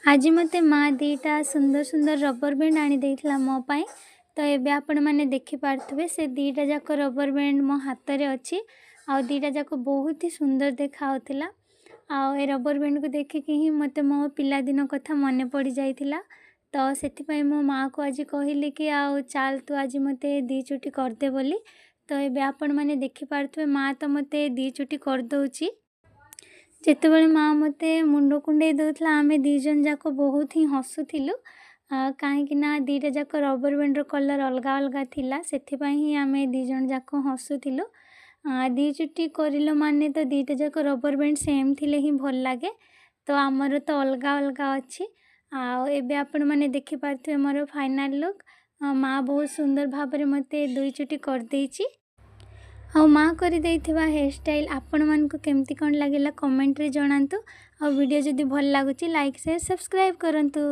ଆଜି ମୋତେ ମା ଦୁଇଟା ସୁନ୍ଦର ସୁନ୍ଦର ରବର ବ୍ୟାଣ୍ଡ ଆଣି ଦେଇଥିଲା ମୋ ପାଇଁ। ତ ଏବେ ଆପଣମାନେ ଦେଖିପାରୁଥିବେ, ସେ ଦୁଇଟା ଯାକ ରବର ବ୍ୟାଣ୍ଡ ମୋ ହାତରେ ଅଛି ଆଉ ଦୁଇଟା ଯାକ ବହୁତ ହି ସୁନ୍ଦର ଦେଖାହେଉଥିଲା। ଆଉ ଏ ରବର ବ୍ୟାଣ୍ଡକୁ ଦେଖିକି ହିଁ ମୋତେ ମୋ ପିଲାଦିନ କଥା ମନେ ପଡ଼ିଯାଇଥିଲା। ତ ସେଥିପାଇଁ ମୋ ମାଆକୁ ଆଜି କହିଲି କି ଆଉ ଚାଲ, ତୁ ଆଜି ମୋତେ ଦୁଇ ଚୁଟି କରିଦେ ବୋଲି। ତ ଏବେ ଆପଣମାନେ ଦେଖିପାରୁଥିବେ, ମାଆ ତ ମୋତେ ଦୁଇ ଚୁଟି କରିଦେଉଛି। ଯେତେବେଳେ ମାଆ ମୋତେ ମୁଣ୍ଡ କୁଣ୍ଡେଇ ଦେଉଥିଲା, ଆମେ ଦୁଇ ଜଣ ଯାକ ବହୁତ ହିଁ ହସୁଥିଲୁ, କାହିଁକି ନା ଦୁଇଟା ଯାକ ରବର ବ୍ୟାଣ୍ଡର କଲର୍ ଅଲଗା ଅଲଗା ଥିଲା। ସେଥିପାଇଁ ହିଁ ଆମେ ଦୁଇ ଜଣ ଯାକ ହସୁଥିଲୁ। ଦୁଇ ଚୁଟି କରିଲ ମାନେ ତ ଦୁଇଟା ଯାକ ରବର ବ୍ୟାଣ୍ଡ ସେମ୍ ଥିଲେ ହିଁ ଭଲ ଲାଗେ। ତ ଆମର ତ ଅଲଗା ଅଲଗା ଅଛି। ଆଉ ଏବେ ଆପଣମାନେ ଦେଖିପାରୁଥିବେ ମୋର ଫାଇନାଲ୍ ଲୁକ୍। ମାଆ ବହୁତ ସୁନ୍ଦର ଭାବରେ ମୋତେ ଦୁଇ ଚୁଟି କରିଦେଇଛି। ଆଉ ମାଆ କରିଦେଇଥିବା ହେୟାର ଷ୍ଟାଇଲ୍ ଆପଣମାନଙ୍କୁ କେମିତି କ'ଣ ଲାଗିଲା, କମେଣ୍ଟରେ ଜଣାନ୍ତୁ। ଆଉ ଭିଡ଼ିଓ ଯଦି ଭଲ ଲାଗୁଛି, ଲାଇକ୍, ସେୟାର, ସବସ୍କ୍ରାଇବ୍ କରନ୍ତୁ।